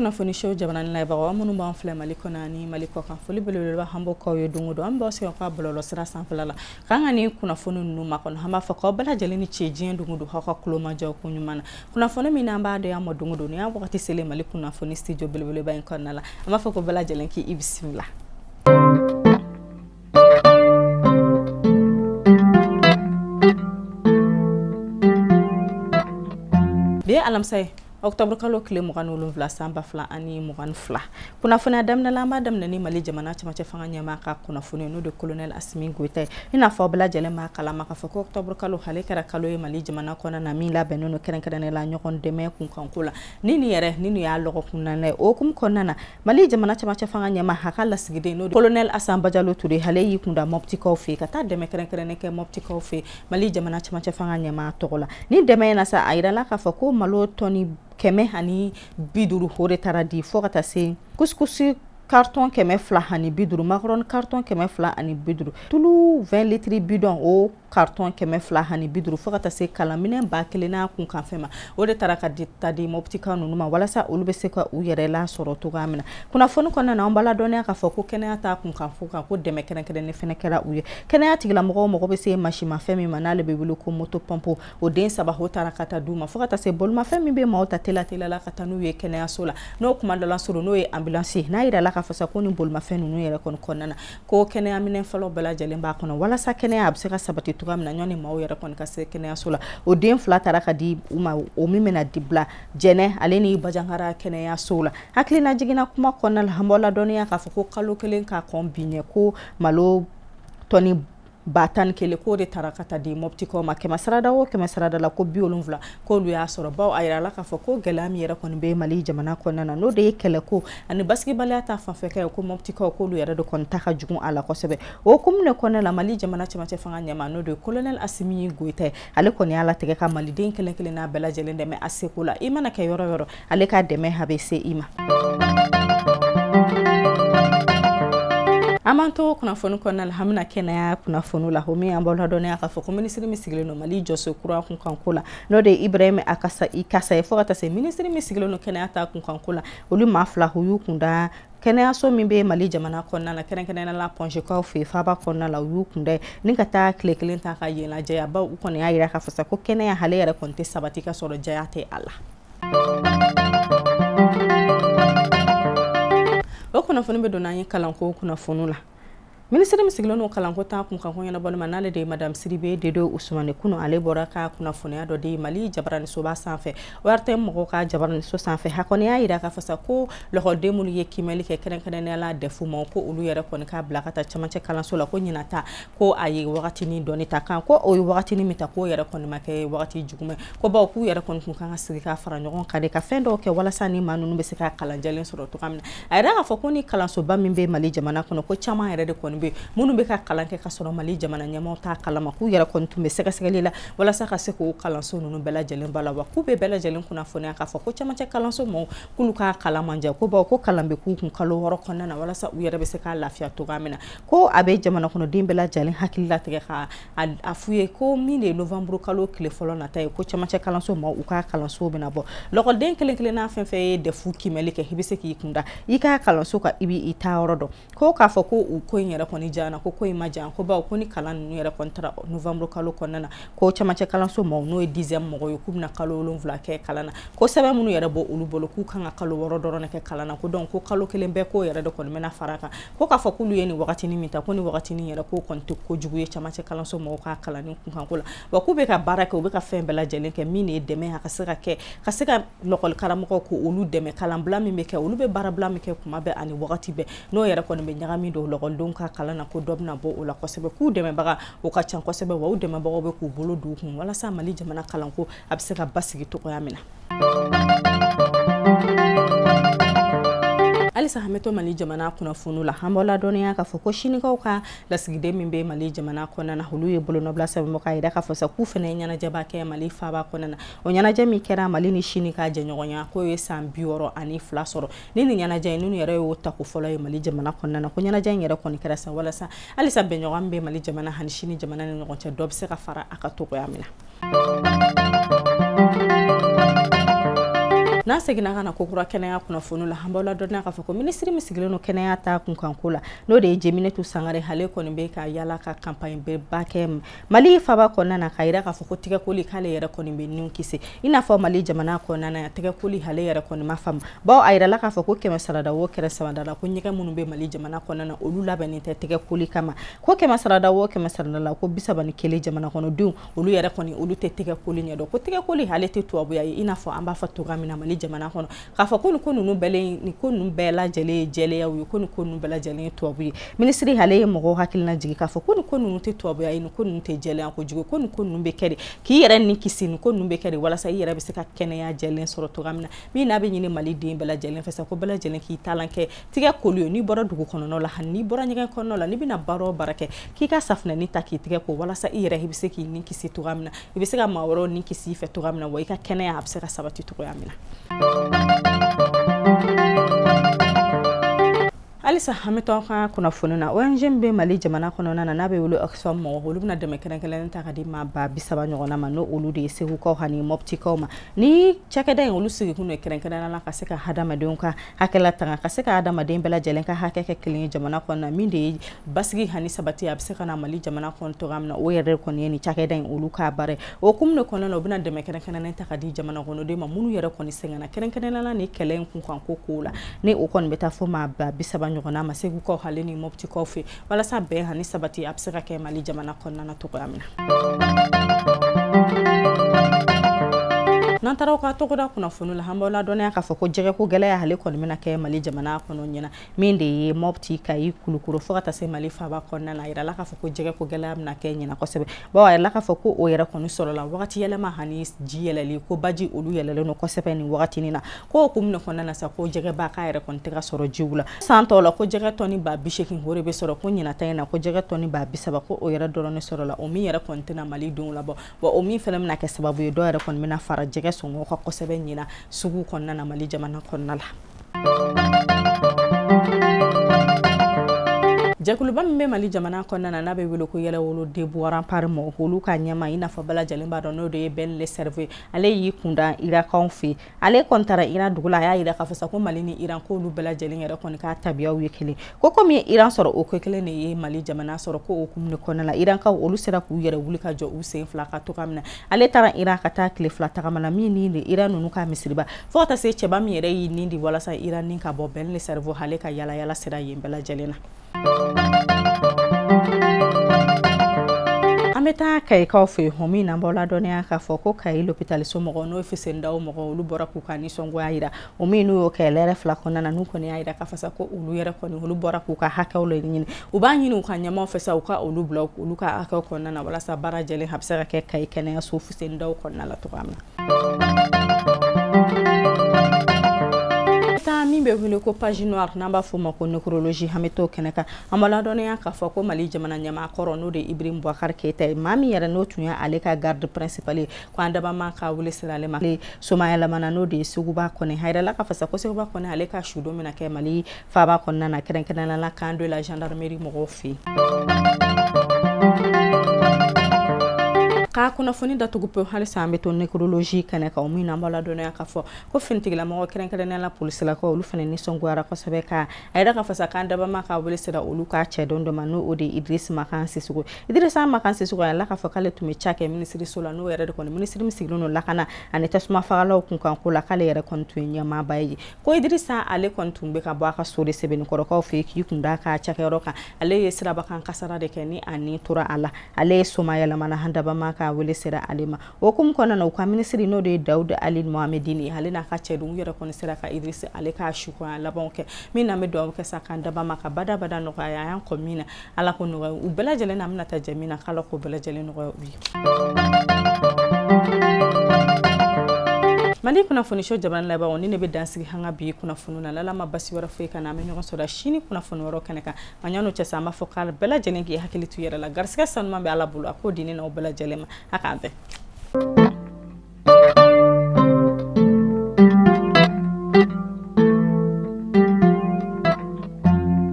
Kunnafoni show jabarani lajɛbagaw, minnu b'an filɛ Mali kɔnɔ ani Mali kɔkan, foli belebeleba an b'o k'aw ye don o don. An b'aw sigi aw ka bɔlɔlɔ sira sanfɛla la k'an ka nin kunnafoni ninnu makɔnɔ. An b'a fɔ k'aw bɛɛ lajɛlen ni ce diɲɛ don o don, aw ka tulomajɔ ko ɲuman na. Kunnafoni min n'an b'a di aw ma don o don, nin y'a wagati selen Mali kunnafoni studio belebeleba in kɔnɔna la. An b'a fɔ ko bɛɛ lajɛlen k'i bisimila. Bi ye alamisa ye, octobre kalo tile 27, san 2022. Kunnafoniya daminɛ la, an b'a daminɛ ni Mali jamana cɛmancɛ fanga ɲɛmaa ka kunnafoni, n'o de colonel Asimi Goyita ye. I n'a fɔ aw bɛɛ lajɛlen b'a kalama k'a fɔ ko octobre kalo ale kɛra kalo ye Mali jamana kɔnɔna na min labɛnnen don kɛrɛnkɛrɛnnen la ɲɔgɔn dɛmɛ kunkanko la. Ni nin yɛrɛ ni nin y'a lɔgɔkun naaninan ye, o hukumu kɔnɔna na, Mali jamana cɛmancɛ fanga ɲɛmaa a ka lasigiden, n'o de colonel Asan Bajalo Ture, ale y'i kunda Mɔptikaw fɛ ka taa dɛmɛ kɛrɛnkɛrɛnnen kɛ Mɔptikaw fɛ Mali jamana cɛmancɛ fanga ɲɛmaa tɔgɔ la. Ni dɛmɛ in na sa, a yirala k'a fɔ ko malo tɔni 150 o de taara di, fo ka taa se couscous carton 250, macaroni carton 250, tulu 20 litres bidon o carton 250, fo ka taa se kalanminɛn 1000 n'a kunkanfɛn ma. O de taara ka di ta di Mɔptikaw ninnu ma walasa olu bɛ se ka u yɛrɛ lasɔrɔ cogoya min na. Kunnafoni kɔnɔna na, an b'a ladɔnniya k'a fɔ ko kɛnɛya ta kunkanfo kan, ko dɛmɛ kɛrɛnkɛrɛnnen fɛnɛ kɛra u ye. Kɛnɛya tigilamɔgɔw mago bɛ se masimafɛn min ma, n'ale bɛ wele ko moto pompe, o den saba o taara ka taa d'u ma, fo ka taa se bolomafɛn min bɛ maaw ta teliya teliya la ka taa n'u ye kɛnɛyaso la, n'o kuma dɔ la sɔrɔ n'o ye ambulance ye. N'a yirala k'a fɔ sa ko ni bolomafɛn ninnu yɛrɛ kɔni kɔnɔna na, ko kɛnɛya minɛn fɔlɔ bɛɛ lajɛlen b'a kɔnɔ walasa kɛnɛya a bɛ se ka sabati cogoya min na ɲɔni maaw yɛrɛ kɔni ka se kɛnɛyaso la. O den fila taara ka di u ma, o min bɛna di bila Jɛnɛ ale ni Bajangara kɛnɛyaso la. Hakilina jiginna kuma kɔnɔna la, an b'aw ladɔnniya k'a fɔ ko kalo kelen ka kɔn bi ɲɛ, ko malo tɔni 11,000 k'o de taara ka taa di Mɔptikaw ma. Kɛmɛ sarada o kɛmɛ sarada la, ko 70 k'olu y'a sɔrɔ, bawo a yirala k'a fɔ ko gɛlɛya min yɛrɛ kɔni bɛ Mali jamana kɔnɔna na, n'o de ye kɛlɛko ani basigibaliya ta fanfɛ ye, ko Mɔptikaw k'olu yɛrɛ de kɔni ta ka jugu a la kosɛbɛ. O hukumu de kɔnɔna la, Mali jamana cɛmancɛ fanga ɲɛmaa, n'o de ye colonel Asimi Goyita ye, ale kɔni y'a latigɛ ka maliden kelen kelenna bɛɛ lajɛlen dɛmɛ a seko la. I mana kɛ yɔrɔ yɔrɔ, ale ka dɛmɛ a bɛ se i ma. An b'an to kunnafoni kɔnɔna la, an bɛna kɛnɛya kunnafoni la, o min an b'aw ladɔnniya k'a fɔ ko minisiri min sigilen don Mali jɔso kura kunkanko la, n'o de ye Ibrahim Ikasa ye, fo ka taa se minisiri min sigilen don kɛnɛya ta kunkanko la, olu maa fila u y'u kunda kɛnɛyaso min bɛ Mali jamana kɔnɔna la, kɛrɛnkɛrɛnnenya la Point G kaw fɛ faaba kɔnɔna la. U y'u kunda ni ka taa tile kelen ta ka yen lajɛya, bawo u kɔni y'a jira k'a fɔ sa ko kɛnɛya ale yɛrɛ kɔni tɛ sabati ka sɔrɔ jɛya tɛ a la. O kunnafoni bɛ don n'an ye kalanko kunnafoni la. Minisiri min sigilen don kalanko ta kunkanko ɲɛnabɔli ma, n'ale de ye madame Sidibe Dede Usumani, kunu ale bɔra ka kunnafoniya dɔ di Mali jabaranisoba sanfɛ, ORTM mɔgɔw ka jabaraniso sanfɛ. A kɔni y'a jira k'a fɔ sa ko lɔkɔliden minnu ye kiimɛli kɛ, kɛrɛnkɛrɛnnenya la DEF ma, ko olu yɛrɛ kɔni k'a bila ka taa camancɛ kalanso la, ko ɲinan ta ko a ye wagatinin dɔɔni ta kan, ko o ye wagatinin min ta, k'o yɛrɛ kɔni ma kɛ wagati juguman, ko bawo k'u yɛrɛ kɔni tun kan ka sigi ka fara ɲɔgɔn kan de ka fɛn dɔw kɛ walasa ni maa ninnu bɛ se ka kalan jɛlen sɔrɔ cogoya min na. A yɛrɛ k'a fɔ ko ni kalansoba min bɛ Mali jamana kɔnɔ, ko caman yɛrɛ de kɔni bɛ minnu bɛ ka kalan kɛ ka sɔrɔ Mali jamana ɲɛmaaw t'a kalama, k'u yɛrɛ kɔni tun bɛ sɛgɛsɛgɛli la walasa ka se k'o kalanso ninnu bɛɛ lajɛlen ba la. Wa k'u bɛ bɛɛ lajɛlen kunnafoniya k'a fɔ ko camancɛ kalanso maaw k'olu ka kalan man jan, ko bawo ko kalan bɛ k'u kun kalo 6 kɔnɔna na walasa u yɛrɛ bɛ se ka lafiya cogoya min na. Ko a bɛ jamana kɔnɔden bɛɛ lajɛlen hakili latigɛ ka a f'u ye ko min de ye novembre kalo tile fɔlɔ nata ye, ko camancɛ kalanso maaw u ka kalanso bɛna bɔ. Lɔkɔliden kelen kelenna fɛn fɛn ye DEF kiimɛli kɛ, i bɛ se k'i kunda i ka kalanso kan, i b'i taa yɔrɔ dɔn. Ko k'a fɔ ko u ko in yɛrɛ kɔni jana, ko in ma jan, ko bawo ko ni kalan ninnu yɛrɛ kɔni taara novembre kalo kɔnɔna na, ko camancɛ kalanso maaw, n'o ye dixième mɔgɔw ye, k'u bɛna kalo 7 kɛ kalan na, ko sɛbɛn minnu yɛrɛ bɔ olu bolo, k'u kan ka kalo 6 dɔrɔn kɛ kalan na, ko donc ko kalo kelen bɛɛ k'o yɛrɛ de kɔni bɛna fara kan. Ko k'a fɔ k'olu ye nin wagatinin min ta, ko nin wagatinin yɛrɛ k'o kɔni tɛ kojugu ye camancɛ kalanso mɔgɔw ka kalanni kunkanko la. Wa k'u bɛ ka baara kɛ, u bɛ ka fɛn bɛɛ lajɛlen kɛ min de ye dɛmɛ a ka se ka kɛ ka se ka lɔkɔli karamɔgɔw k'olu dɛmɛ kalanbila min bɛ kɛ, olu bɛ baarabila min kɛ kuma bɛɛ ani wagati bɛɛ, n'o yɛrɛ kɔni bɛ ɲagami don lɔkɔlidenw ka kalan na, ko dɔ bɛna bɔ o la kosɛbɛ. K'u dɛmɛbaga o ka ca kosɛbɛ, wa u dɛmɛbagaw bɛ k'u bolo don u kun walasa Mali jamana kalanko a bɛ se ka basigi cogoya min na. Halisa an bɛ to Mali jamana kunnafoni la. An b'aw ladɔnniya k'a fɔ ko Sinikaw ka lasigiden min bɛ Mali jamana kɔnɔna na, olu ye bolonɔbila sɛbɛn bɔ k'a jira k'a fɔ sa k'u fana ye ɲɛnajɛba kɛ Mali faaba kɔnɔna na. O ɲɛnajɛ min kɛra, Mali ni Sini ka jɛɲɔgɔnya k'o ye san 62 sɔrɔ. Ni nin ɲɛnajɛ in ninnu yɛrɛ y'o tako fɔlɔ ye Mali jamana kɔnɔna na, ko ɲɛnajɛ in yɛrɛ kɔni kɛra sa walasa halisa bɛnɲɔgɔn min bɛ Mali jamana ani Sini jamana ni ɲɔgɔn cɛ, dɔ bɛ se ka fara a kan cogoya min na. N'an seginna ka na kokura kɛnɛya kunnafoni la, an b'aw ladɔnniya k'a fɔ ko minisiri min sigilen don kɛnɛya ta kunkanko la, n'o de ye Jeminetu Sangare, ale kɔni bɛ ka yala ka campagne ba kɛ Mali faba kɔnɔna na, k'a jira k'a fɔ ko tɛgɛkoli k'ale yɛrɛ kɔni bɛ ni kisi. I n'a fɔ Mali jamana kɔnɔna na, tɛgɛkoli ale yɛrɛ kɔni ma faamu, bawo a yirala k'a fɔ ko 100 sarada o 100 sarada la, ko ɲɛgɛn minnu bɛ Mali jamana kɔnɔna na, olu labɛnnen tɛ tɛgɛkoli kama. Ko 100 sarada o 100 sarada la, ko 31 jamana kɔnɔdenw, olu yɛrɛ kɔni, olu tɛ tɛgɛkoli ɲɛdɔn. Ko tɛgɛkoli ale tɛ tubabuya ye, i n'a fɔ an b'a fɔ cogoya min na Mali jamana kɔnɔ, k'a fɔ ko nin ko ninnu bɛɛ, nin ko ninnu bɛɛ lajɛlen ye jɛlɛyaw ye, ko nin ko ninnu bɛɛ lajɛlen ye tubabu ye. Minisiri ale ye mɔgɔw hakilina jigin k'a fɔ ko nin ko ninnu tɛ tubabuya ye, nin ko ninnu tɛ jɛlɛya kojugu, ko nin ko ninnu bɛ kɛ de k'i yɛrɛ ni kisi, nin ko ninnu bɛ kɛ de walasa i yɛrɛ bɛ se ka kɛnɛya jɛlen sɔrɔ cogoya min na. Min n'a bɛ ɲini Mali den bɛɛ lajɛlen fɛ sa, ko bɛɛ lajɛlen k'i taalan kɛ tigɛ koli ye. N'i bɔra dugu kɔnɔna la, n'i bɔra ɲɛgɛn kɔnɔna la, n'i bɛna baara o baara kɛ, k'i ka safunɛni ta k'i tigɛ ko, walasa i yɛrɛ i bɛ se k'i ni kisi cogoya min na, i bɛ se ka maa wɛrɛw ni kisi i fɛ cogoya min na, wa i ka kɛnɛya a bɛ se ka sabati cogoya min na. Halisa an bɛ to an ka kunnafoni na. ONG min bɛ Mali jamana kɔnɔna na, n'a bɛ wele Oxfam mɔgɔw, olu bɛna dɛmɛ kɛrɛnkɛrɛnnen ta ka di maa 30,000 ɲɔgɔnna ma, n'o olu de ye Segukaw ani Mɔptikaw ma. Ni cakɛda in, olu sigikun ye kɛrɛnkɛrɛnnenya la ka se ka hadamadenw ka hakɛ latanga, ka se ka hadamaden bɛɛ lajɛlen ka hakɛ kɛ kelen ye jamana kɔnɔna, min de ye basigi ani sabati a bɛ se ka na Mali jamana kɔnɔ cogoya min na. O yɛrɛ kɔni ye nin cakɛda in olu ka baara ye. O hukumu de kɔnɔna na, u bɛna dɛmɛ kɛrɛnkɛrɛnnen ta ka di jamana kɔnɔden ma minnu yɛrɛ kɔni sɛgɛnna kɛrɛnkɛrɛnnenya la ni kɛlɛ in kunkan ko la, ni o kɔni bɛ taa fo maa 30,000 ɲɔgɔnna ma Segukaw ale ni Mɔptikaw fɛ, walasa bɛn ani sabati a bɛ se ka kɛ Mali jamana kɔnɔna na cogoya min na. N'an taara aw ka togoda kunnafoni la, an b'aw ladɔnniya k'a fɔ ko jɛgɛko gɛlɛya ale kɔni bɛna kɛ Mali jamana kɔnɔ ɲinan, min de ye Mɔpti, Kayi, Kulukoro fo ka taa se Mali faaba kɔnɔna na. A yirala k'a fɔ ko jɛgɛko gɛlɛya bɛna kɛ ɲinan kosɛbɛ, bawo a yirala k'a fɔ ko o yɛrɛ kɔni sɔrɔla wagati yɛlɛma ani ji yɛlɛli, ko baji olu yɛlɛlen don kosɛbɛ nin wagati na. Ko hukumu de kɔnɔna na sa, ko jɛgɛba k'a yɛrɛ kɔni tɛ ka sɔrɔ jiw la. San tɔw la, ko jɛgɛ tɔni 80,000 o de bɛ sɔrɔ, ko ɲinan ta in na, ko jɛgɛ tɔni 30,000, ko o yɛrɛ dɔrɔn de sɔrɔla, o min yɛrɛ kɔni tɛna Mali denw labɔ, wa o min fana bɛna kɛ sababu ye dɔw yɛrɛ kɔni bɛna fara jɛgɛ sɔngɔ kan kosɛbɛ ɲinan sugu kɔnɔna na Mali jamana kɔnɔna la. Jɛkuluba min bɛ Mali jamana kɔnɔna na, n'a bɛ wele ko Yɛrɛwolo Debout Rempart mɔgɔw, olu ka ɲɛmaa, i n'a fɔ bɛɛ lajɛlen b'a dɔn, n'o de ye Ben le Cerveau ye, ale y'i kunda Irankaw fɛ. Ale kɔni taara Iran dugu la. A y'a jira k'a fɔ sa ko Mali ni Iran, k'olu bɛɛ lajɛlen yɛrɛ kɔni ka tabiyaw ye kelen, ko komi Iran sɔrɔ, o ko kelen de ye Mali jamana sɔrɔ. Ko o hukumu de kɔnɔna la, Irankaw olu sera k'u yɛrɛ wuli ka jɔ u sen fila kan cogoya min na. Ale taara Iran ka taa tile 2 tagama la, min ni Iran ninnu ka misiriba, fo ka taa se cɛba min yɛrɛ y'i nin di walasa Iran ni ka bɔ. Ben le Cerveau ale ka yala yala sera yen bɛɛ lajɛlen na. An bɛ taa Kayikaw fɛ yen, min n'an b'aw ladɔnniya k'a fɔ ko Kayi lopitaliso mɔgɔw, n'o ye Fuseni Dawu mɔgɔw, olu bɔra k'u ka nisɔngoya jira, o min n'u y'o kɛ lɛrɛ 2 kɔnɔna na. N'u kɔni y'a jira k'a fɔ sa ko olu yɛrɛ kɔni, olu bɔra k'u ka hakɛw de ɲini. U b'a ɲini u ka ɲɛmaaw fɛ sa, u ka olu bila olu ka hakɛw kɔnɔna na, walasa baara jɛlen a bɛ se ka kɛ Kayi kɛnɛyaso Fuseni Dawu kɔnɔna la cogoya min na. Taa min bɛ wele ko page noire, n'an b'a fɔ o ma ko nécrologie, an bɛ t'o kɛnɛ kan. An b'a ladɔnniya k'a fɔ ko Mali jamana ɲɛmaa kɔrɔ, n'o de ye Ibrahim Boubacar Keita ye, maa min yɛrɛ n'o tun ye ale ka garde principal ye, ko an dabama ka wele sera ale ma somayɛlɛmana, n'o de ye Seguba Kɔnɛ. A yirala k'a fɔ sa ko Seguba Kɔnɛ ale ka sudon bɛna kɛ Mali faaba kɔnɔna na, kɛrɛnkɛrɛnnenya la camp de la gendarmerie mɔgɔw fɛ yen. Ka kunnafoni datugu pewu, halisa an bɛ to nécrologie kɛnɛ kan, o min n'an b'a ladɔnniya k'a fɔ ko finitigilamɔgɔ, kɛrɛnkɛrɛnnenya la polisilakaw, olu fana nisɔngoyara kosɛbɛ, ka a yira k'a fɔ sa k'an dabama ka wele sera olu ka cɛden dɔ ma, n'o o de ye Idrissa Makan Sissoco. Idrissa Makan Sissoco, a yirala k'a fɔ k'ale tun bɛ ca kɛ minisiriso la, n'o yɛrɛ de kɔni minisiri min sigilen don lakana ani tasuma fagalaw kunkanko la, k'ale yɛrɛ kɔni tun ye ɲɛmaaba ye. Ko Idrissa ale kɔni tun bɛ ka bɔ a ka so de Sebenikɔrɔkaw fɛ k'i kun da ka cakɛyɔrɔ kan, ale ye sirabakan kasara de kɛ ni a ni tora a la. Ale ye somayɛlɛmana, an dabama ka wele sera ale ma. O hukumu kɔnɔna na, u ka minisiri, n'o de ye Dawuda Ali Mohamedini, ale n'a ka cɛdenw yɛrɛ kɔni sera ka Idrissa ale ka sukoya labanw kɛ. Min n'an bɛ dugawu kɛ sa k'an dabama ka badabada nɔgɔya, a y'an kɔ min na, Ala k'o nɔgɔya u bɛɛ lajɛlen na. An bɛna taa jɛ min na, k'Ala k'o bɛɛ lajɛlen nɔgɔya u ye. Mali kunnafoniso jamana laban, ni ne bɛ dan sigi an ka bi kunnafoni na. N'Ala ma basi wɛrɛ foyi ka na, an bɛ ɲɔgɔn sɔrɔ sini kunnafoni wɛrɛ kɛnɛ kan. Nka yan'o cɛ sa, an b'a fɔ k'a bɛɛ lajɛlen k'i hakili to i yɛrɛ la. Garisɛgɛ sanuman bɛ Ala bolo, a k'o di ne n'aw bɛɛ lajɛlen ma. A k'an bɛn.